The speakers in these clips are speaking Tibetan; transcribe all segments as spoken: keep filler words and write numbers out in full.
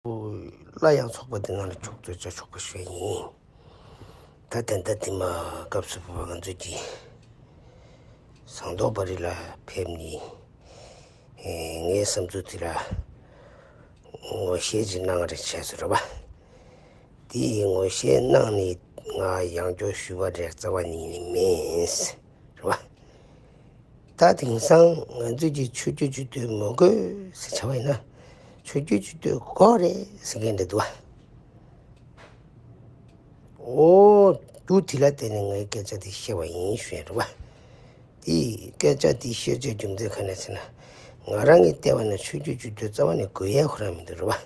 སླར་ཡང་ཚོགས་པ་འདི་ནང་ལ་ཕྱོགས་བསྐྱོད་བྱ་ཆོག་པ་ཞུ་ཡ་ཡིན། ད་ད་ལྟ་འདི་མ་སྐབས་སུ་བབ་པ་ང་ཚོ་གི་ཟངས་མདོག་དཔལ་རི་ལ་ཕེབས་ནས། ཨེ། ངའི་བསམ་ཚུལ་དེ་ལ་ངོ་ཤེས་ཅིག་གནང་རེ་བྱས་སོང་རེད་བ། དེ་ཡི་ངོ་ཤེས་གནང་ནས་ང་ཡང་བསྐྱར་ཞུ་བ་རེ་རྩ་བ་ཉིད་ནས་མེད། རེད་བ། ད་དེང་སང་ང་ཚོས་ཀྱི་ཆོས་བརྒྱུད་སྤྱི་འཐུས་མི་དགོས་ཟེར་བྱ་བ་ཡིན་ན། ཆོས་བརྒྱུད་སྤྱི་འཐུས་དགོས་རེད་ཟེར་མཁན་འདྲ་འདུག་བ། འོ། རྒྱུ་དེ་ལ་བརྟེན་ནས་ངའི་སྐད་ཆ་དེ་བཤད་པ་ཡིན་ཞུ་ཡ་རེད་བ། དེ་སྐད་ཆ་དེ་བཤད་རྒྱུའི་རྒྱུ་མཚན་ག་ནས་ཟེར་ན། ང་རང་གི་ལྟ་བ་ན་ཆོས་བརྒྱུད་སྤྱི་འཐུས་རྩ་བ་ནས་དགོས་ཡ་ཁོ་རང་མི་འདུག་རེད་བ།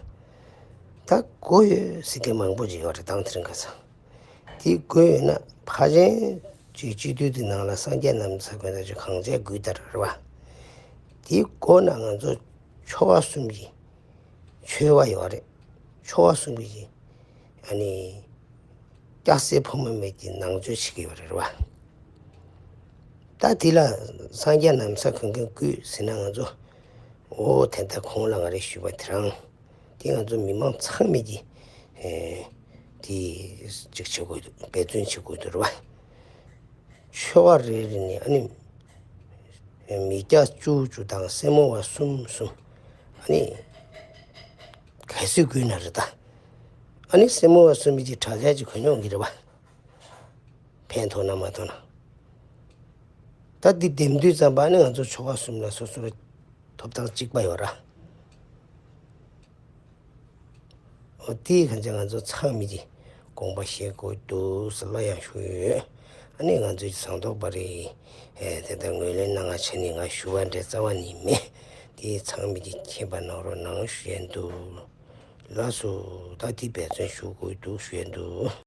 ད་དགོས་ཡོད་ཟེར་མཁན་མང་པོ་ཅིག་ཡོད་རེད། དང་དེ་རིང་ཁ་སང་། དེ་དགོས་ཡོད་ན་ཕལ་ཆེར་ཅིག་སྤྱི་འཐུས་དེ་ནང་ལ་སངས་རྒྱས་ནམ་མཁའི་མཚན་དགོན་དང་ཅིག་གང་བྱས་དགོས་ད་རེད་བ། དེ་དགོས་ན་ང་ཚོ་ཆོལ་ཁ་གསུམ་གྱི་ཆོས་པ་ཡོད་རེད། ཆོལ་ཁ་གསུམ་གྱི་ཨ་ནི་སྐྱ་སེར་ཕོ་མོ་མེད་ཀྱི་ནང་ཆོས་བྱེད་ཀྱི་ཡོད་རེད་བ། ད་དེ་ལ་སངས་རྒྱས་ནམ་མཁའི་མཚན་དགོས་ཟེར་ན་ང་ཚོ། འོ། དེ་ལྟར་གོང་ལ་ང་རེ་ཞུས་པ་དེ་རང་། དེ་ང་ཚོ་མི་མང་ཚང་མས་ཀྱི། ཨེ། དེ་ཅིག་བྱེད་དགོས་འདུག་འབད་བརྩོན་བྱེད་དགོས་འདུག་རེད་བ། ཆོལ་ཁ་རེ་རེ་ནས་ཨ་ནི་མི་སྐྱ་བཅུ་བཅུ་དང་སེར་མོ་བ་གསུམ་གསུམ། ཨ་ནི་གལ་སྲིད་དགོས་ན་རེད་ད། ཨ་ནི་སེར་མོ་བ་གསུམ་གྱི་དྲ་རྒྱ་ཅིག་གོ་མྱོང་གི་རེད་བ། ཕན་ཐོགས་ན་མ་ཐོགས་ན། ད་འདི་འདེམས་དུས་ཙམ་པ་ནི་ང་ཚོ་ཆོལ་ཁ་གསུམ་ལ་སོ་སོར་ཐོབ་ཐང་གཅིག་པ་ཡོད་ར། འོ། དེའི་ཁ་ཆེ་ང་ཚོ་ཚང་མས་ཀྱི་དགོངས་པ་བཞེས་དགོས་འདུག་ཟེར་སླར་ཡང་ཞུ་ཡོད། ཨ་ནི་ང་ཚོའི་ཟངས་མདོག་དཔལ་རི། ཨེ། དེ་ལྟར་ངོས་ལེན་གནང་བ་བྱས་ནས་ང་ཞུ་བ་འདྲ་རྩ་བ་ནས་མེད། དེ་ཚང་མས་ཀྱི་མཁྱེན་པ་གནང་རོགས་གནང་ཞུ་ཡ་འདུག་ལགས་སོ། ད་དེ་འབད་བརྩོན་ཞུ་དགོས་འདུག་ཞུ་ཡ་འདུག